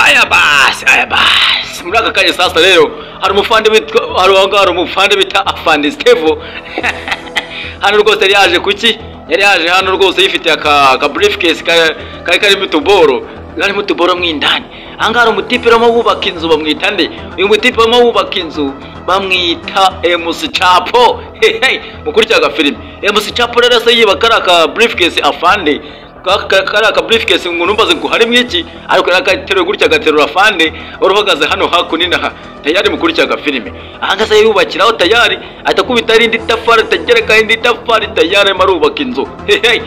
Aya basi, aya basi, muri aka kanya sasa rero hari umufande witwa, hari aho ngaho hari umufande bita Afande Stevo. Hano rwose yari yaje kuki? Yari yaje hano rwose yifitiye aka briefcase kari karimo utuboro, karimo utuboro mo indani. Aha ngaha hari umutipe urimo wubaka inzu, bamwita nde? Uyu mutipe urimo wubaka inzu bamwita MC Chapo. Hey, mukurikira agafilime. MC Chapo rero se yiba kari aka briefcase afande, kari aka briefcase, ngo numbaze ngo harimo iki, ariko yari gutya agaterura afande wari uhagaze hano hakuno inaha. Tayari, mukurikira agafilime. Aha ngaha se yubakiraho, tayari ahita akubita irindi tafari, tagereka irindi tafari, tayari arimo arubaka inzu. Hey,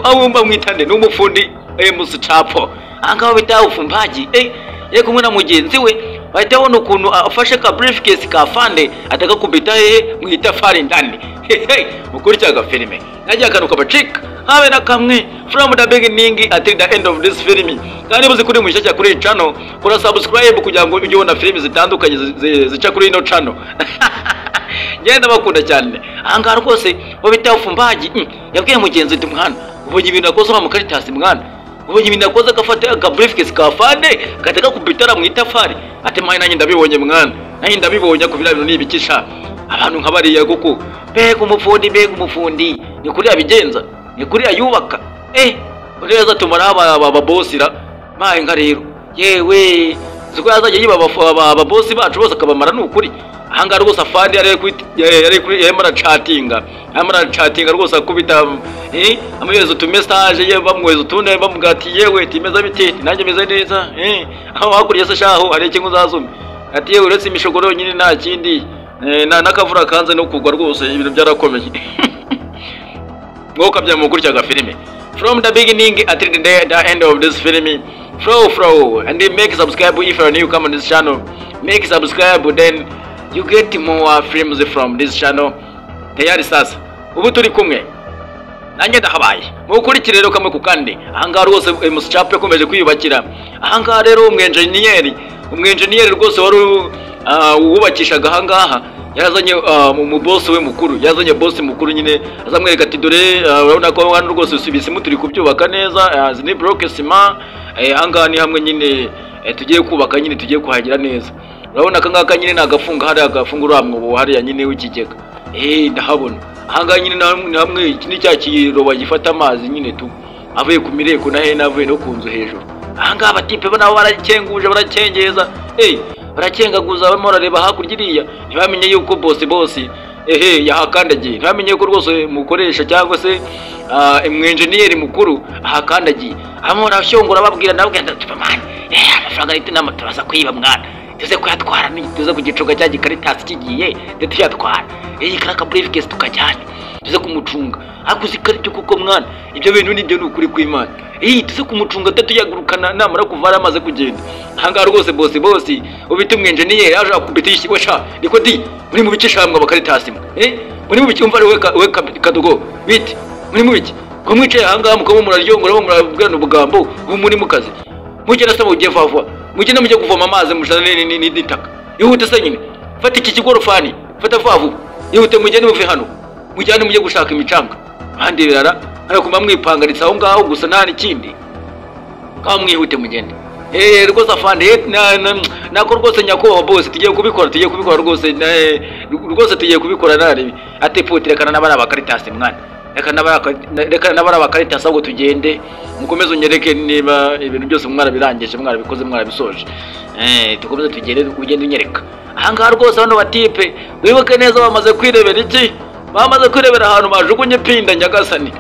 abo bamwita nde? Ni umufundi MC Chapo. Aha ngaha bita Ufumbaji, yari kumwe na mugenzi we, bahita babona ukuntu afashe ka briefcase ka afande, atagakubita hehe? Mu itafari ndani. Hey, mukurikira agafilime, nagiye akantu kabacika habe na kamwe from the beginning until the end of this film. Kandi muzi kuri mushyashya kuri iyi channel, kora subscribe kugira ngo ujye ubona filimi zitandukanye zica kuri ino channel. Ngenda bakunda cyane. Ahangaha rwose bo bita Ufumbaji yabwiye mugenzi uti: "Mwana, ubonye ibintu yakoze wa mukaritasi? Mwana, ubonye ibintu yakoze, agafata aka briefcase ka fande gahita gakubita mu itafari?" Ati: "Mwana, nanjye ndabibonye, mwana, nanjye ndabibonye." Ko biriya bintu ni ibikisha abantu nka bariya kuko mbega umufundi, mbega umufundi, ni kuri yabigenza, ni kuri yubaka. Neza tumara ababosira maye nka rero yewe ziko yazajya yiba ababosi bacu bose akabamara, ni ukuri. Ahangaha rwose afande yari kuri yarimo aracatinga, arimo aracatinga rwose, akubita amuhereza utu message ye, bamwohereza utundi, bamubwira ati: "Yewe, timeze bite?" "Nanjye meze neza." "Aho hakurya se shaho hari ikintu uzazumye?" Ati: "Yewe, uretse imishogoro yonyine nta kindi, n'akavura kanze no kugwa, rwose ibintu byarakomeye." Mwuka bya mukurikira agafilime from the beginning until the end of this film. Flow, flow, and then make subscribe if you are new come on this channel. Make subscribe, then you get more films from this channel. Tayari sasa ubu turi kumwe, nanjye ndahabaye, mukurikire rero kamwe ku kandi. Ahangaha rwose MC Chapo yakomeje kwiyubakira. Ahangaha rero umwenjeniyeri rwose wari wubakishaga ahangaha yarazanye mu boss we mukuru, yazanye boss mukuru nyine, azamwereka ati: "Dore urabona ko hano rwose ibisimu turi kubyubaka neza, izi ni bloc ciment, ahangaha ni hamwe nyine tugiye kubaka nyine, tugiye kuhagira neza. Urabona aka ngaka nyine ni agafunga hariya, agafunga uriya mwobo hariya nyine w'ikigega, ndahabona ahangaha nyine ni hamwe, iki ni cya kiroba gifata amazi nyine tu avuye ku mireko na hene, avuye no ku nzu hejuru." Ahangaha abatipe bo nabo barakenguje, barakengeza, barakengaguza, barimo barareba hakurya iriya, ntibamenye yuko boss ehe yahakandagiye, ntibamenye ko rwose mukoresha cyangwa se umwenjeniyeri mukuru ahakandagiye. Arimo barashyongora, babwira, nababwira ati: "Man, amafaranga leta inama turaza kwiba, mwana, tuze kuyatwara, ni tuze kugicuga cya gikaritasi kigiye tuyatwara, iyi karaka briefcase tukajyana, tuze kumucunga." Ariko uzi ko aribyo kuko, mwana, ibyo bintu nibyo, ni ukuri kw'Imana. Iyi tuze kumucunga tuyagurukana namara kuva amaze kugenda. Ahangaha rwose boss ubita umwenjeniyeri yaje akubita yishyirwa sha niko di: "Muri mu bice shamwe abakaritasi mwe? Muri mu biki? Umva we we kadogo bite? Muri mu biki ko mwicaye ahangaha mukaba muraryongora, murabwirana ubugambo? Ubu muri mu kazi, mugenda se mugiye vuba vuba, mugende mujye kuvoma amazi, mushane n'itaka, ihute se nyine, fata iki kigorofani, fata vuba vuba, ihute, mugende muve hano, mujyane mujye gushaka imicanga." Ahandi birara ariko kuba mwipangaritse aho ngaho gusa nta n'ikindi, ngaho mwihute mugende. Rwose afande, nako rwose nyakubahwa boss, tugiye kubikora, tugiye kubikora rwose, rwose tugiye kubikora narebe. Ati: "Puti, rekana n'abari abakaritasi, mwana, reka n'abari abakaritasi, ahubwo tugende, mukomeze unyereke niba ibintu byose mwarabirangije, mwarabikoze, mwarabisoje, dukomeze tugende, ugende unyereka." Ahangaha rwose bano batipe, wibuke neza, bamaze kwirebera iki? Bamaze kwirebera ahantu bajugunye ipinda. Nyagasani,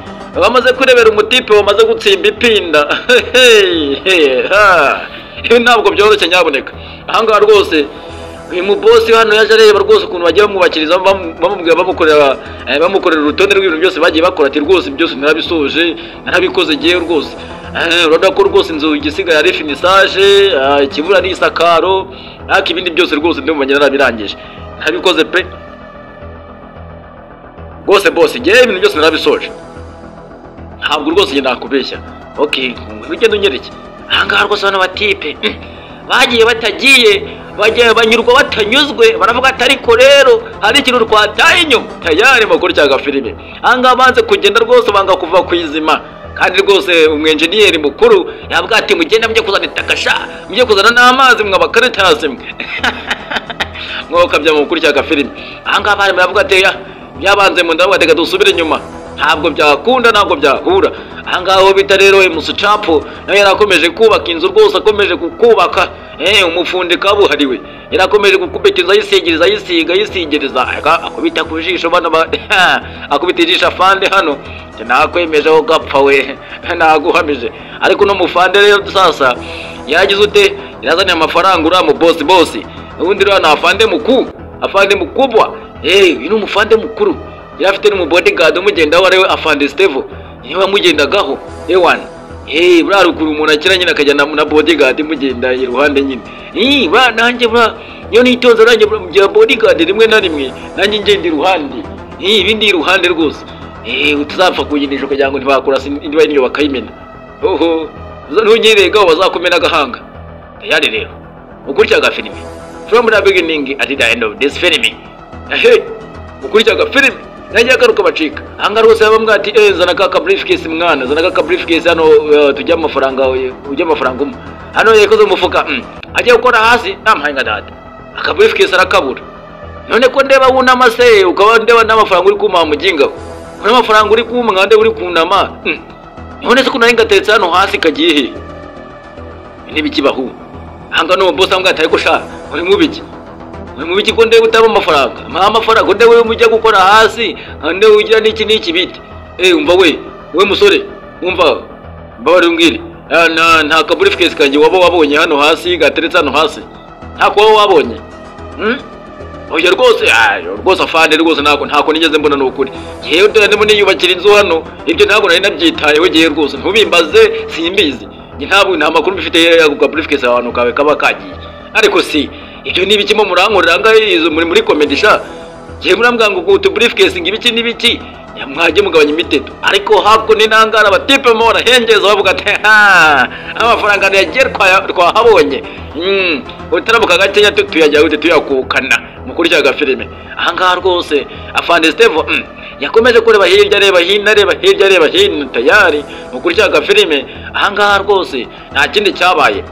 bamaze kwirebera umutipe wamaze gutsimba ipinda. Ibi ntabwo byoroshye nyaboneka. Ahangaha rwose uyu mubosi hano yaje areba rwose ukuntu bagiye bamwubakiriza, bamubwira, bamukorera urutonde rw'ibintu byose bagiye bakora. Ati: "Rwose byose narabisoje, narabikoze ngewe rwose. Urabona ko rwose inzu igisigaye ari finissage, ikibura ni isakaro, ariko ibindi byose rwose ndumva njye narabirangije, narabikoze pe. Rwose boss, ngewe ibintu byose narabisoje, ntabwo rwose njye nakubeshya." "Okay, ugenda unyereke." Ahangaha rwose bano batipe bagiye batagiye, bagiye banyurwa batanyuzwe, baravuga ati: "Ariko rero hari ikintu twataye inyuma." Tayari makuru cya gafilime. Ahangaha banze kugenda rwose, banga kuva ku izima. Kandi rwose umwenjeniyeri mukuru yavuga ati mugenda mujye kuzana itaka sha, mujye kuzana n'amazi mwabakaritasi mwe. Mwoka bya mukurikira agafilimi. Aha ngaha bari baravuga ati ya byabanze mu ndavuga ati dusubire inyuma. Ntabwo byakunda, ntabwo byahura. Aha ngaha ho bita rero Musucapo nawe yarakomeje kubaka inzu rwose, akomeje kukubaka umufundi kabuhariwe. Yarakomeje gukubita inzu ayisigiriza ayisiga ayisigiriza, akubita ku jisho bana akubita ijisho afande hano nakwemeje aho gapfa we naguhamije. Ariko no mufande rero sasa yaragize ute, yarazanye amafaranga uriya mu boss boss ubundi rero na afande mukuru, afande mukubwa uyu ni umufande mukuru. Yari afite n'umu bodyguard umugendaho ariwe afande Steve, niwe wamugendagaho ewana. Buriya ruguru umuntu akira nyine akajya na bodyguard imugenda iruhande nyine. Buriya nanjye buriya iyo nitonze nanjye ngira bodyguard rimwe na rimwe nanjye ngenda iruhande. Ibindi iruhande rwose. Utazapfa kuyinisha kugira ngo ntibakurasa niba niyo bakayimena. Oho, ntunyerega bazakumena agahanga. Tayari rero. Ukurikira agafilimi. From the beginning at the end of this film. Ukurikira agafilimi. Najya agaruka bacika. Aha rwose bamwe ati zana ka briefcase mwana, zana ka briefcase hano tujya amafaranga ujya amafaranga umwe. Hano yakoze umufuka ajya gukora hasi nampaye nka data. Aka briefcase arakabura. None ko ndeba wunama se ukaba ndeba n'amafaranga uri kuma mujinga. Kuna amafaranga uri kuma ngande uri kunama. None se kuna ngateretse hano hasi kagiye he? Nibikibaho. Hanga no boss ambwa atari ko sha uri mubiki. Uri mubiki ko ndeba utaba amafaranga. Mpa amafaranga nde wewe mujya gukora hasi nde ugira n'iki n'iki bite. Umva we musore umva mbabare umbwire nta ka briefcase kanjye waba wabonye hano hasi gateretse hano hasi. Nta ko wabonye. Oya rwose rwose afande rwose ntako nigeze mbona nukuri. Yewe ndimo niyubakira inzu hano ibyo ntabwo nari nabyitayeho gihe rwose ntubimbaze simbizi. Ntabwo nta makuru mfite ya briefcase abantu kawe kaba kagiye. Ariko si ibyo ni ibiki mo murankorera ngaho muri comedy sha. Gihe murambwa ngo utu briefcase ngibiki nibiki mwaje mugabanya imiteto. Ariko hako ni nangara abatipe mo barahengeza bavuga ati ha amafaranga yagiye twahabonye. Utarabuka gakenya tuyajya gute tuyakukana mukurikira agafilime. Aha ngaha rwose afande Steve yakomeje kureba hirya areba hino areba hirya areba hino tayari mukurikira agafilime. Aha ngaha rwose nta kindi cyabaye.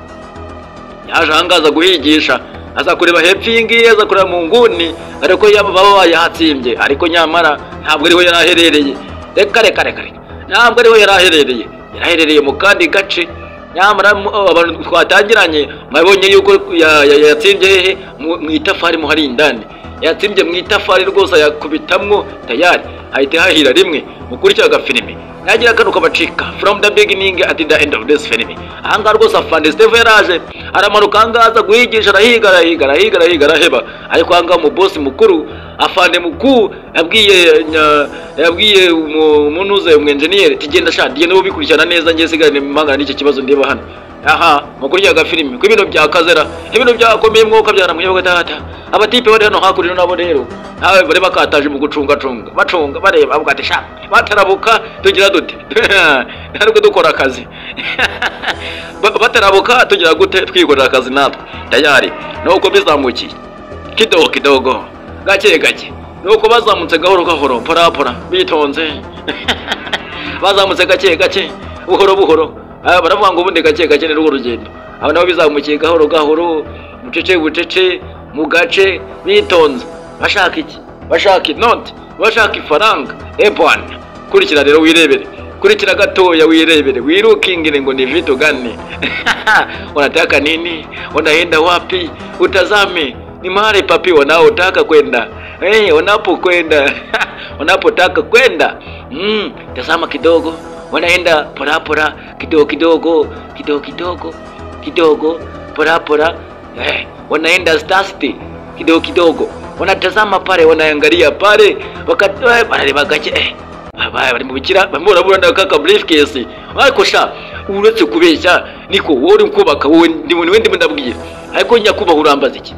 Yaje ahangaza guhigisha aza kureba hepfo iyi aza kureba mu nguni ariko baba bayahatsimbye, ariko nyamara ntabwo ariho yaraherereye. Reka reka reka ntabwo ariho yaraherereye, yaraherereye mu kandi gace. Nyamara abantu twatangiranye mwabonye yuko yatsimbye hehe mu itafari mu hari indani. Yatsimbye mu itafari rwose yakubitamwo tayari ahita hahira rimwe mukurikira agafilimi. Nagira akaruka bacika from the beginning at the end of this film. Aha ngaha rwose afande Steve yaraje aramanuka ahangaha guhigisha arahiga arahiga arahiga arahiga araheba. Ariko aha ngaha mu boss mukuru afande mukuru yabwiye umunuze umwenjeniyeri tigenda sha ngiye ubikurikirana neza ngiye sigarane mpangana n'icyo kibazo ndeba hano. Aha mukurikira agafilimi ko ibintu byakazera ibintu byakomeye mwoka byaramwe data. Abatipe bari hano hakurino nabo rero nawe bari bakataje mu gucunga cunga bacunga bareba avuga ati sha batarabuka tugira dute ntabwo dukora akazi batarabuka tugira gute twikorera akazi natwe tayari. Nuko bizamukiye kidogo kidogo gake gake nuko bazamutse gahoro gahoro pora pora bitonze bazamutse gake gake buhoro buhoro. Baravuga ngo ubundi gake gake ni rwo rugendo. Aba nabo bizamukiye gahoro gahoro bucece bucece mu gace bitonze bashaka iki, bashaka inoti, bashaka ifaranga. Bwana kurikira rero wirebere, kurikira gatoya wirebere, wirukingire ngo ni vitu gani unataka nini, unaenda wapi, utazame ni mahali papi wanaotaka kwenda. Unapokwenda unapotaka kwenda tazama kidogo, wanaenda pora pora kidogo kidogo kidogo kidogo kidogo pora pora. Wanaenda stasti kidogo kidogo, wanatazama pale, wanaangalia pale, wakati barareba gake bari mu bikira bamurabura ndakaka briefcase. Ariko sha uretse kubeshya niko wowe uri kubaka wowe ndi ndimo ndabwira. Ariko nyakubaha urambaza iki?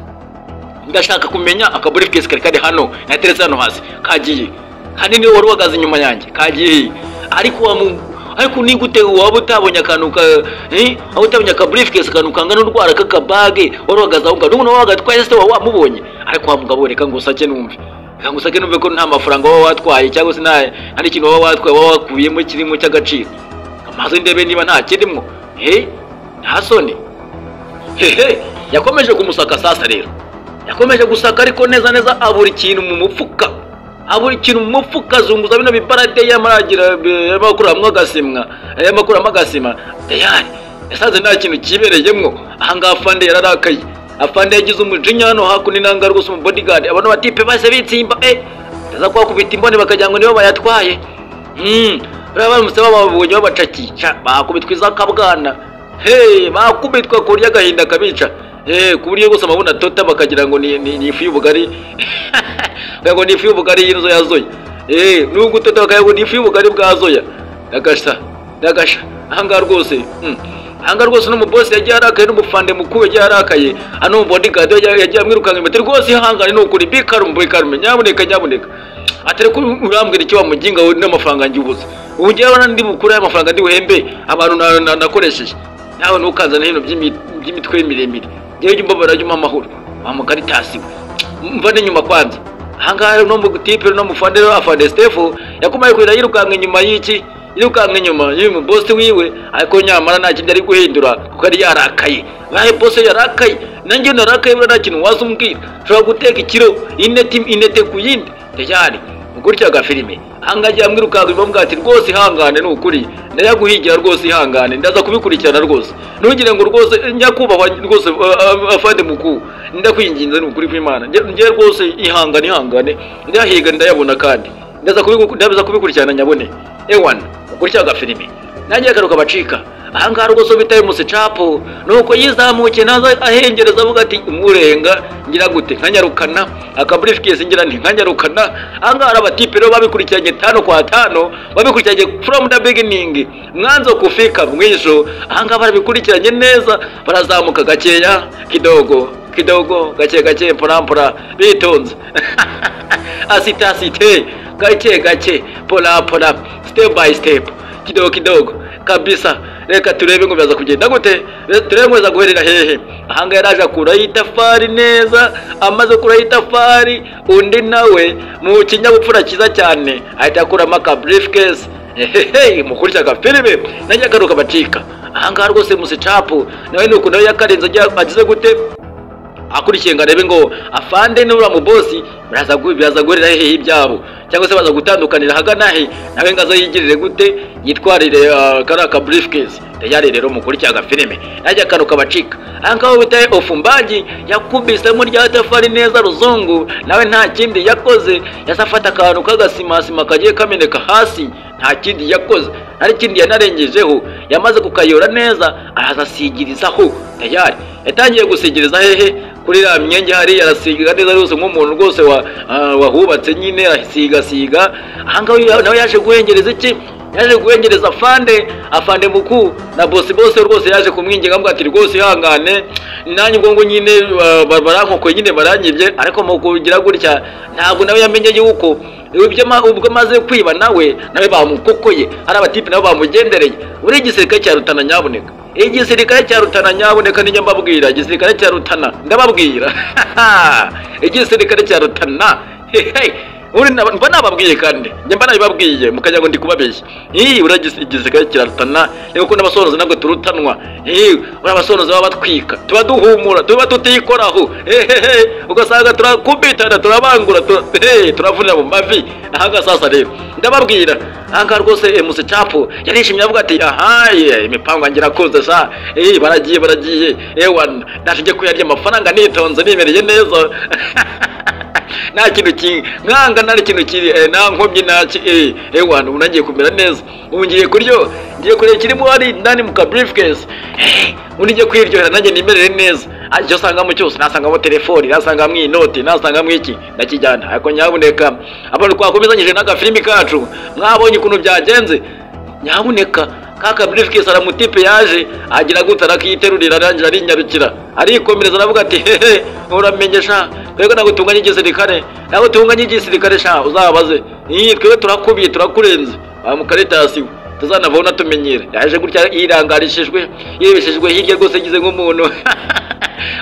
Ndashaka kumenya aka briefcase kari kari hano nateretse hano hasi kagiye hanini wari wagaze inyuma yanjye kagiye. Ariko ariko ni gute waba utabonye akantu ka aho utabonye aka briefcase akantu kangana n'urwara k'akabage wari wagaze aho ngaho n'ubu wagatwaye se wamubonye. Ariko wa mugabo reka ngo usake numve, reka ngo usake numve ko nta mafaranga waba watwaye cyangwa se nta n'ikintu waba watwaye waba wakuyemo kirimo cy'agaciro. Maze ndebe niba nta kirimo. Nta soni. Hehe, yakomeje kumusaka. Sasa rero yakomeje gusaka, ariko neza neza abura ikintu mu mufuka, abura ikintu mu mufuka. Azunguza bino bibarade, yamaragira yamakuramo agasimwa, yamakuramo agasima. Tayari yasanze nta kintu kibereyemwo. Ahangaha afande yararakaye, afande yagize umujinya. Hano hakuno inanga rwose umu bodyguard, abantu batipe bahise bitsimba, ndaza kuhakubita imboni bakagira ngo nibo bayatwaye. Buriya baramutse bababonye babacakica, bakubitwa izakabwana. Hey, bakubitwa ku buryo agahinda kabica, ku buryo rwose amabuna atota, bakagira ngo ni ifu y'ubugari, bakagira ngo ni ifu y'ubugari y'inzo ya zoya. Nubwo utota bakagira ngo ni ifu y'ubugari bwa zoya. Ndagasha, ndagasha. Ahangaha rwose, ahangaha rwose n'umubosi yagiye arakaye, n'umufande mukuru yagiye arakaye. Hano umubodyguard yagiye amwirukanka imbere: "Rwose ihangane, ni ukuri, be calm, be calm, nyabuneka, nyabuneka." Atari ko urambwira icyo wamuginga wowe n'amafaranga njye ubuze? Ubu ngewe ndi bukure aya mafaranga, ndi buhembe abantu nakoresheje. Nawe ntukanzane hino by'imitwe miremire. Ngewe jya umbabara, jya umpa amahoro wa mukaritasi we, mva n'inyuma kwanza. Ahangaha no mu tipe no mufande rero, afande Steph yakomeje kurira, yirukanka inyuma y'iki, yirukanka inyuma y'uyu mubosi wiwe, ariko nyamara nta kindi ari guhindura kuko yari yarakaye. Bahe bosi yarakaye, nanjye narakaye. Buriya nta kintu waza umbwira, ushobora guteka ikiro ineti inete ku yindi. Tayari gutya agafilime. Ahangaha agiye amwirukanka inyuma ati: "Rwose ihangane, ni ukuri ndayaguhigira, rwose ihangane, ndaza kubikurikirana rwose, ntugire ngo rwose nyakubahwa, rwose afande mukuru, ndakwinginze, ni ukuri kw'Imana, njye rwose ihangane, ihangane, ndayahiga ndayabona kandi ndaza kubikurikirana nyabone." Ewana, gutya agafilime nanjye agaruka bacika. Ahangaha rwose bitaye umusicapo, nuko yizamukiye naza ahengereza avuga ati: "Umurenga ngira gute nkanyarukana aka briefcase, ngira nti nkanyarukana." Ahangaha hari abatipe rero babikurikiranye tano kwa tano, babikurikiranye from the beginning, mwanzo kufika mwisho. Ahangaha barabikurikiranye neza, barazamuka gakeya, kidogo kidogo, gake gake, mpora mpora, bitonze, asite asite, gake gake, pola pola, step by step, kidogo kidogo kabisa. Reka turebe ngo biraza kugenda gute, turebe ngo biza guherera hehe. Ahangaha yaraje akuraho itafari neza. Amaze kuraho itafari, undi nawe mu kinyabupfura cyiza cyane ahita akuramo aka briefcase. Hehe, mukurikira agafilime nanjye agaruka bacika. Ahangaha rwose musicapu nawe nuko nawe yakarenze, agize gute, akurikiye ngo arebe ngo afande n'uriya mubosi biraza guherera hehe ibyabo, cyangwa se baza gutandukanira ahagana he, nawe ngo aze yigirire gute, yitwarire kariya ka briefcase. Tayari rero mukurikira agafilime najya akantu kabacika. Ahangaha bitaye ofumbaji yakubisemo rya tafari neza. Ruzungu nawe nta kindi yakoze, yasa afata akantu k'agasimasima kagiye kameneka hasi. Nta kindi yakoze, nta kindi yanarengejeho. Yamaze kukayora neza, araza asigirizaho. Tayari yatangiye gusigiriza hehe? Kuri iriya myenge hariya arasiga neza rwose, nk'umuntu rwose wahubatse nyine, arasiga. Ahangaha nawe yaje guhengereza iki? Yaje guhengereza afande, afande mukuru na bosi. Bose rwose yaje kumwinginga, amuga ati: "Rwose ihangane, nanjye ubwo ngo nyine barankokoye nyine, baranyibye." Ariko mu kugira gutya ntabwo nawe yamenye yuko ibyo ubwo amaze kwiba nawe bamukokoye, hari abatipe nabo bamugendereye. Uri igisirikare cya Rutana, nyabuneka, igisirikare cya Rutana, nyabuneka, nijya mbabwira igisirikare cya Rutana, ndababwira igisirikare cya Rutana. Hehe, uri mba nababwiye kandi njye mba nabibabwiye mukajya ngo ndi kubabeshya. Ii, uriya igisirikare kirarutana, reka ko n'abasonozi ntabwo turutanwa. Ii, uriya abasonozi baba batwika, tuba duhumura, tuba tutikoraho. Hehehe, ugasanga turakubitana, turabangura, turavunira mu mavi. Ahangaha sasa rero ndababwira, ahangaha rwose MC Chapo yarishimye, avuga ati: "Ahaye, imipango yanjye irakunze sha. Baragiye, baragiye, ewa ndaje njye kuyarya amafaranga nitonze, nimereye neza, nta kintu nkanga, nta kintu kiri nta nkomyi, nta ki, ewa ubu nagiye kumera neza, ubu ngiye kuryo, ngiye kureba kirimo hari ndani mu ka briefcase, ubu ngiye kwiryohera nanjye nimerere neza. Icyo sangamo cyose, nasangamo telefoni, nasangamo inoti, nasangamo iki, ndakijyana." Ariko nyabuneka, abantu twakomezanyije n'agafilimi kacu, mwabonye ukuntu byagenze. Nyabuneka, kaka briefcase aramutipe yaje agira gutya arakiterurira, arangira arinyarukira, arikomereza, aravuga ati: "Hehe, uramenye sha, twebwe ntabwo tunganya igisirikare, ntabwo tunganya igisirikare sha, uzabaze iyi, twebwe turakubiye, turakurenze wa mukaritasi we." Tuzanavaho natumenyera. Yaje gutya yirangarishijwe, yibeshejwe hirya rwose, agize nk'umuntu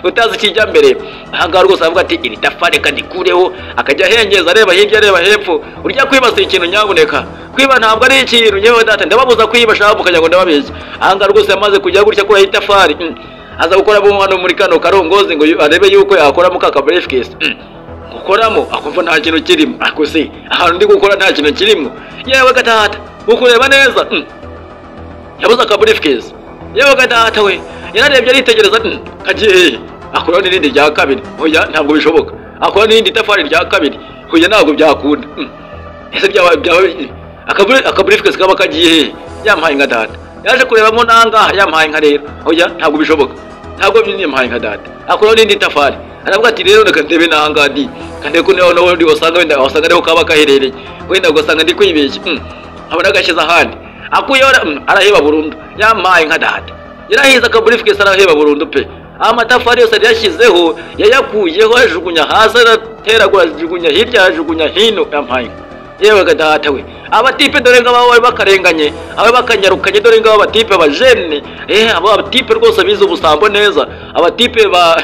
utazi ikijya mbere. Ahangaha rwose avuga ati iri tafari reka ndikureho, akajya ahengeza areba hirya areba hepfo. Urya kwibasira ikintu nyabuneka, kwiba ntabwo ari ikintu. Yewe data, ndababuza kwiba shaka mukajya ngo ndababeshya. Ahangaha rwose yamaze kujya gutya kuraho itafari, aza gukora hano muri kano karongozi ngo arebe yuko yakoramo ka briefcase. Gukoramo akumva nta kintu kirimo. Ako se ahantu ndi gukora nta kintu kirimo? Yewe gatata, ukureba neza, yabuze aka briefcase. Yewe gatata we, yararebye aritegereza, kagiye hehe? Akuraho n'irindi rya kabiri, oya ntabwo bishoboka. Akora n'irindi tafari rya kabiri, oya ntabwo byakunda. Ese byaba aka briefcase kaba kagiye hehe? Yampaye nka data. Yaje kurebamo nangaha, yampaye nka rero, oya ntabwo bishoboka, ntabwo yampaye nka data. Akuraho n'irindi tafari, aravuga ati rero reka ndebe nangaha di kandi ko niho n'ubundi wasanga, wenda wasanga ariho kaba kaherereye, wenda ugasanga ndi kwibeshya. Abona agashyize ahandi, akuyeho, araheba burundu. Yampaye nka data, yarahize aka briefcase araheba burundu pe. Amatafari yose yari yashyizeho yayakuyeho, ajugunya hasi, arateragura, ajugunya hirya, ajugunya hino. Yampaye nka, yewe data we. Abatipe dore ngabo bari bakarenganye, abe bakanyarukanye, dore ngabo abatipe abajene, abo abatipe rwose bize ubusambo neza, abatipe ba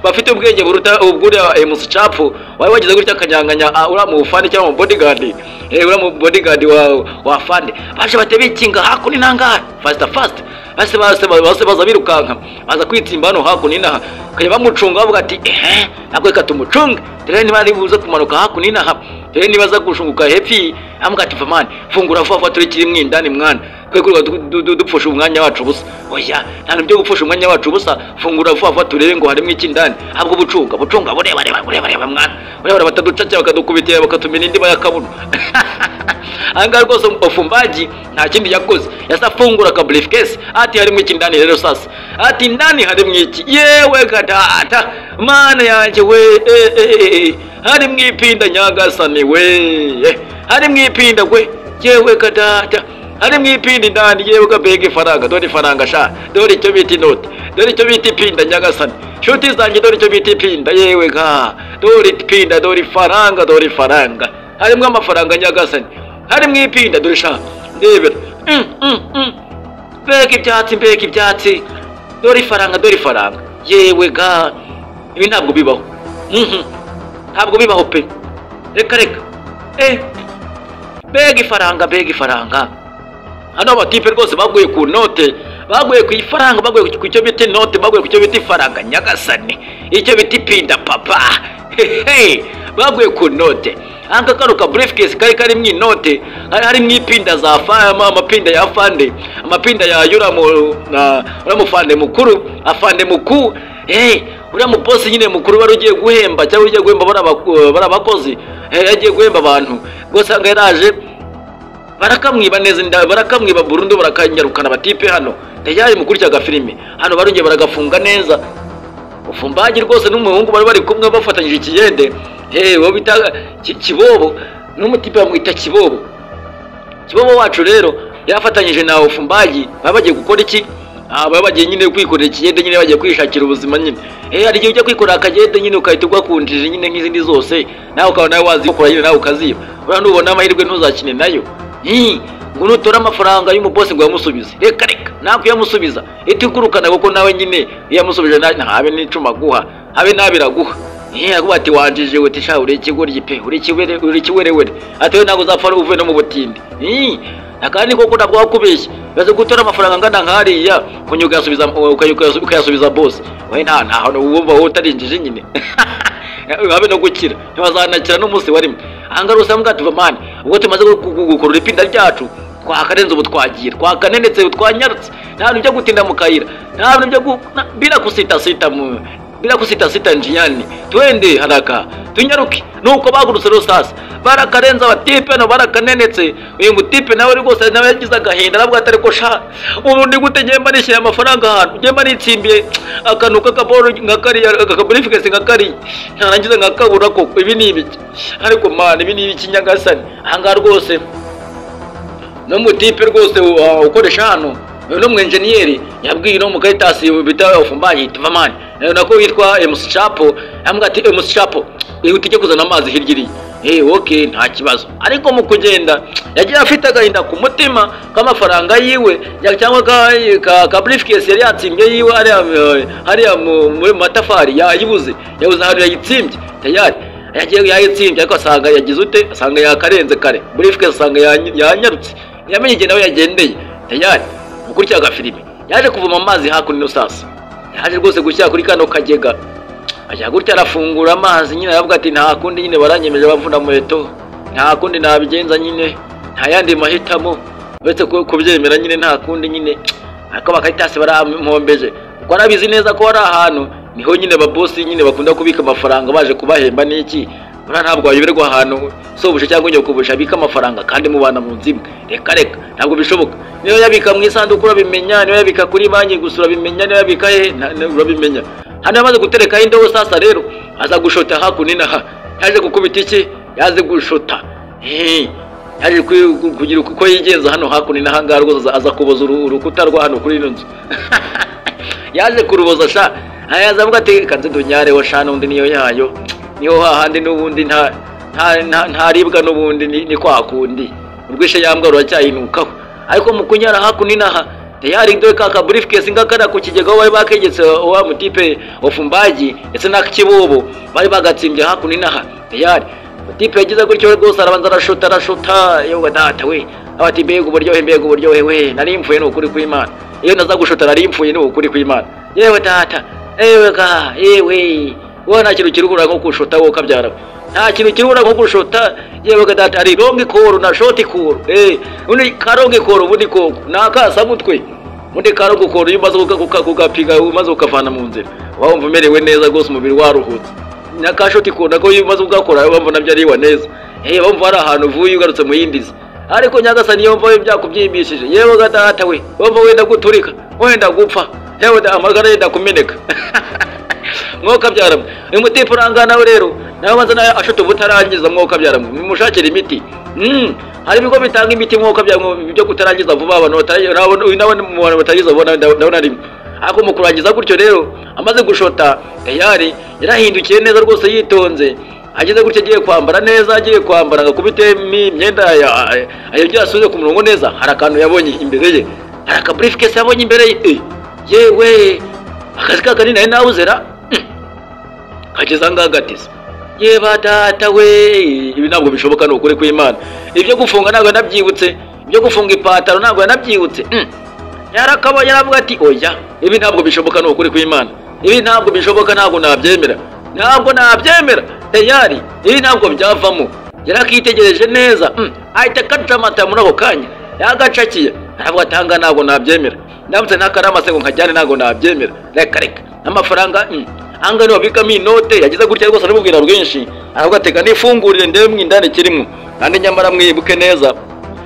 bafite ubwenge buruta ubwuriya MC Chapu wari wagize gutya akanyanganya uriya mu fande cyangwa mu bodyguard, uriya mu bodyguard wa fande. Baje batebikinga hakuno nangaha fast fast, base base base baza birukanka, baza kwitsimba hano hakuno inaha, kajya bamucunga bavuga ati ehe ntabwo reka tumucunge dore niba ari buze kumanuka hakuno inaha, dore niba aza gushunguka hepfi. Amuga ati famani fungura vuba vuba turi kiri mwindani mwana, twe kurirwa dupfusha umwanya wacu ubusa. Oya nta byo gupfusha umwanya wacu ubusa, fungura vuba vuba turebe ngo harimo iki ndani. Ahubwo bucunga bucunga bureba reba bureba reba mwana, bureba bataducaca bakadukubitira bakatumena indiba y'akabuno. Ahangaha rwose Ofumbaji nta kindi yakoze, yasa afungura ka briefcase, ati harimo iki ndani rero sasa, ati ndani harimo iki? Yewe gadata, mana yanjye we, harimo ipinda nyagasani we, harimo ipinda we, yewe gadata, harimo ipinda indani. Yewe gabega ifaranga, dore ifaranga sha, dore icyo bita inoti, dore icyo bita ipinda nyagasani, nshuti zanjye, dore icyo bita ipinda. Yewe ga, dore ipinda, dore ifaranga, dore ifaranga, harimo amafaranga nyagasani, harimo ipinda, dore sha, ndebera, mbega ibyatsi, mbega ibyatsi, dore ifaranga, dore ifaranga. Yewe ga, ibi ntabwo bibaho, ntabwo bibaho pe, reka reka, mbega ifaranga, mbega ifaranga. Hano abatipe rwose baguye ku note, baguye ku ifaranga, baguye ku cyo bita inote, baguye ku cyo bita ifaranga nyagasani, icyo bita ipinda papa, hehe, baguye ku note. Aka kano ka briefcase kari karimo inote, hari harimo ipinda za fama, amapinda ya fande, amapinda ya yura mu na ura mufande mukuru, afande mukuru, uriya mubosi nyine mukuru wari ugiye guhemba cyangwa ugiye guhemba bari abakozi, yagiye guhemba abantu rwose. Anga yaraje barakamwiba neza inda, barakamwiba burundu, barakanyarukana. Batipe hano tayari mukurikira agafilime hano barongeye baragafunga neza. Ufumbaji rwose n'umuhungu bari bari kumwe bafatanyije ikiyende, wo bita Kibobo, n'umutipe bamwita Kibobo. Kibobo wacu rero yafatanyije na Ufumbaji, baba bagiye gukora iki? Baba bagiye nyine kwikorera ikiyende nyine, bagiye kwishakira ubuzima nyine. Hari igihe ujya kwikorera akagende nyine ukahita ugwa ku njiji nyine nk'izindi zose, nawe ukaba nawe wazikora nyine, nawe ukaziba. Uriya nubona amahirwe ntuzakine nayo. Ngo nutora amafaranga y'umubosi ngo yamusubize, reka reka, ntabwo uyamusubiza, itikurukana kuko nawe nyine iyo yamusubije ntabe n'icuma aguha, habe n'abiraguha. Aguha ati wanjije we, tisha uri ikigoryi pe, uri ikiwere, uri ikiwerewere, ati we ntabwo uzapfa uvuye no mu butindi. Akandi koko ntabwo wakubeshya, baze gutora amafaranga angana nk'hariya kunyuga ukayasubiza, ukayasubiza boss we, nta hantu wumva wowe utarinjije nyine habe no gukira, ntibazanakira n'umunsi warimo. Ahangaha usanga tuva mani ubwo tumaze gukurura ipinda ryacu, twakarenze ubu, twagiye twakanenetse, twanyarutse, nta bintu byo gutinda mu kayira, nta bintu byo bila kusitasita mu bila kusitasita njiani, twende haraka tunyaruke. Nuko bagurutse rero sasa, barakarenza abatipe no barakanenetse. Uyu mutipe nawe rwose nawe yagize agahinda, aravuga ati ariko sha ubu ndi gute ngemba nishyira amafaranga ahantu, ngemba nitsimbiye akantu k'akaboro nka kariya, akabriefcase nka kariya, ntarangiza nkakabura koko? Ibi ni ibiki ariko man? Ibi ni ibiki nyagasani? Ahangaha rwose n'umutipe rwose ukoresha hano, uyu ni enjeniyeri, yabwiye no mu karitasi bita Ufumbaji tuva man, nako witwa MC Chapo, ambwira ati MC Chapo, ihute ujye kuzana amazi hirya iriya. Okay, nta kibazo. Ariko mu kugenda yagiye afite agahinda ku mutima k'amafaranga yiwe cyangwa ka briefcase yari yatsimbye yiwe hariya muri matafari yayibuze, yabuze ahantu yayitsimbye tayari. Yagiye yayitsimbye ariko asanga yagize ute, asanga yakarenze kare briefcase, asanga yanyarutse, yamenye igihe nawe yagendeye tayari. Mukurikira agafilime yaje kuvoma amazi hakuno sasa, yaje rwose gushyira kuri kano kagega, ajya gutya arafungura amazi nyine, aravuga ati nta kundi nyine baranyemeje bavuna muheto, nta kundi nabigenza nyine, nta yandi mahitamo uretse kubyemera nyine, nta kundi nyine. Ariko bakahitasi barampombeje kuko arabizi neza ko ari ahantu niho nyine ababosi nyine bakunda kubika amafaranga baje kubahemba n'iki. Buriya ntabwo wayoberwa ahantu sobusha cyangwa nyokobusha abika amafaranga kandi mubana mu nzu imwe, reka reka ntabwo bishoboka. Niyo yabika mu isanduku urabimenya, niyo yabika kuri banki gusa urabimenya, niyo yabika he urabimenya. Hano yamaze guterekaho indobo sasa rero aza gushota hakuno inaha, yaje gukubita iki, yaje gushota, yaje kugira uko yigenza hano hakuno inaha ngaha rwose, aza kuboza urukuta rwa hano kuri ino nzu. Yaje kuruboza sha, yaza avuga ati reka nze dunyareho sha, n'undi niyo yayo niho hahandi n'ubundi ntaribwa n'ubundi ni kwa kundi urwishe yambwa ruracyayinukaho. Ariko mu kunyara hakuno inaha tayari dore ka briefcase ngakara ku kigega aho bari bakegetse wa mutipe ofumbaji ndetse n'akibobo bari bagatsimbye hakuno inaha tayari. Mutipe yagize gutyo rwose arabanza arashota arashota, yewe data we, abati mbega uburyohe, mbega uburyohe we, nari mfuye ni ukuri kw'Imana, iyo naza gushota nari mfuye ni ukuri kw'Imana, yewe data, yewe ga, yewe wowe nta kintu kiruhura nko gushota wowe ukabyara, nta kintu kiruhura nko gushota, yewe ga data, ari longi koro na shoti koro, undi karongi koro ubundi koko nakasamutwe, undi karongi koro iyo umaze kugapiga umaze ukavana mu nzira wumva umerewe neza rwose, umubiri waruhutse. Nakashoti koro nako iyo umaze ugakora wumva nabyo ariwa neza, wumva ari ahantu uvuye ugarutse mu yindi. Ariko nyagasani iyo mva byakubyimbishije, yewe ga data we, wumva wenda guturika, wenda gupfa, yewe amagara yenda kumeneka. Mwoka byaramwe uyu mutipe urangana nawe rero nawe maze nawe ashota ubutarangiza, mwoka byaramwe nimushakire imiti. Hari ibigo bitanga imiti mwoka byaramwe byo kutarangiza vuba, abantu nawe mu bantu batarangiza vuba ndabona rimwe. Ariko mu kurangiza gutyo rero amaze gushota tayari yarahindukiye neza rwose yitonze, ageze gutyo agiye kwambara neza, agiye kwambara ngakubite imyenda ayongera asubize ku murongo neza, hari akantu yabonye imbere ye, hari aka briefcase yabonye imbere ye, yewe akazi kakani nawe nawuzera kageze ahangaha gateze, yeba data we, ibi ntabwo bishoboka ni ukuri kw'Imana. Ibyo gufunga ntabwo yanabyibutse, ibyo gufunga ipataro ntabwo yanabyibutse, yarakabonye aravuga ati oya, ibi ntabwo bishoboka ni ukuri kw'Imana, ibi ntabwo bishoboka, ntabwo nabyemera, ntabwo nabyemera tayari, ibi ntabwo byavamo. Yarakitegereje neza, ahita akacamata muri ako kanya, yagacakiye aravuga ati aha ntabwo nabyemera, ndamutse ntakarama se ngo nkajyane ntabwo nabyemera, reka reka amafaranga anga niba babikamo inote. Yagize gutya rwose aramubwira rwinshi, aravuga ati nifungurire ndebe mu indani kirimo. Kandi nyamara mwibuke neza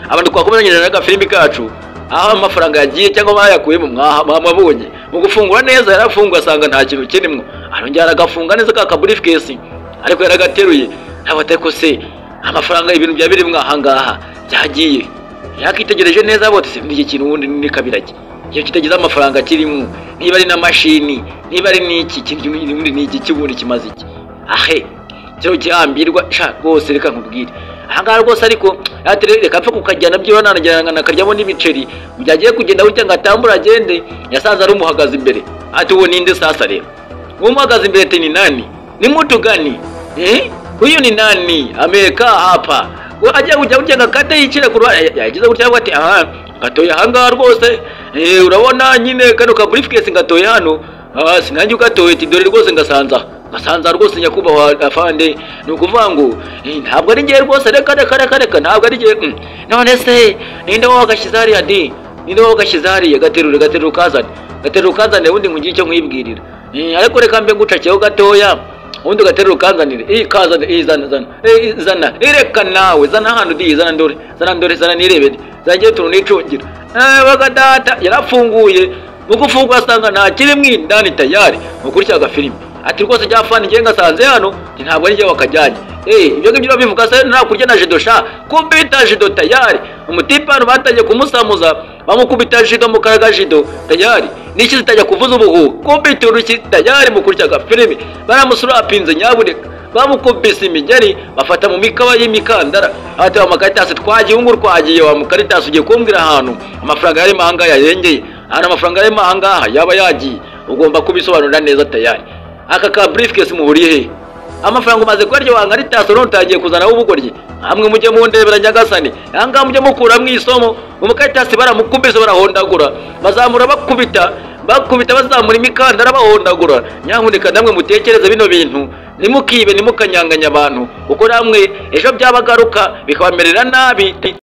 abantu twakomeranyije n'agafilimi kacu aho amafaranga yagiye cyangwa bayakuyemo mwabonye. Mu gufungura neza yarafunguye asanga nta kintu kirimo, arongera aragafunga neza ka briefcase ariko yaragateruye, ntabwo atari se amafaranga ibintu bya biri mwaha ngaha byagiye. Yakitegereje neza bote se n'iki kintu ubundi ni kabirake, iyo kitagize amafaranga kirimo, niba ari na mashini, niba ari n'iki kintu ubundi ni iki ubundi kimaze iki, ahe cyo cyambirwa sha rwose reka nkubwire aha ngaha rwose. Ariko reka mpfe kukajyana byibura nanajyana nakaryamo n'ibiceri, byagiye kugenda gutya ngo atambure agende, yasanze ari umuhagaze imbere. Ati uwo ninde sasa rero umuhagaze imbere? Ati ni nani, ni mtu gani, huyu ni nani amekaa hapa? Ajya kujya gutya ngo akate yicire ku ruhande, yagize gutya ati aha gatoye aha ngaha rwose, urabona nyine kano ka briefcase ngatoye hano, sinanjye ugatoye, ati dore rwose ngasanza gasanza rwose nyakubahwa afande, ni ukuvuga ngo ntabwo ari ngiye rwose, reka reka reka reka ntabwo ari ngiye. None se ninde wowe wagashyize hariya di, ninde wowe wagashyize hariya? Gaterure gaterure ukazane, gaterure ukazane ubundi nkugire icyo nkwibwirira, ariko reka mbe ngucakiyeho gatoya ubundi ugaterura ukanzanire, kazane, zana zana zana, reka nawe zana hano di, zana ndore, zana ndore, zana nirebere, zangiye utuntu nicungira. Baga data yarafunguye, mu gufungura asanga nta kiri mu indani tayari. Mukurikira agafilimi ati rwose jyafani ngiye ngasanze hano ntabwo ari njye wakajyanye, ibyo ngibyo babivuga se nta kurya na jido sha, kubita jido tayari. Umutipe hano batangiye kumusamuza bamukubita jido mu karaga jido tayari, n'iki zitajya kuvuza ubuhuha, kubita uruki tayari. Mukurikira agafilimi baramusurapinze nyabuneka, Bamukubise imigeri, bafata mu mikaba y'imikandara. Ati wa Mukaritasi twagiye, ubu twagiye. Wa Mukaritasi ugiye kumbwira ahantu amafaranga yarimo ahangaha yarengeye, ahantu amafaranga yarimo ahangaha yaba yagiye, ugomba kubisobanurira neza. Tayari aka ka briefcase muhuriye he? Amafaranga umaze kuyarya wa Nkaritasi, none utangiye kuzanaho ubugoryi. Hamwe mujye mundebera nyagasani, ahangaha mujye mukuramo isomo. Umukaritasi baramukubise, barahondagura, bazamura, bakubita, bakubita, bazamura imikandara, bahondagura. Nyamuneka namwe mutekereze bino bintu, ntimukibe, ntimukanyanganye abantu, kuko namwe ejo byabagaruka bikabamerera nabi.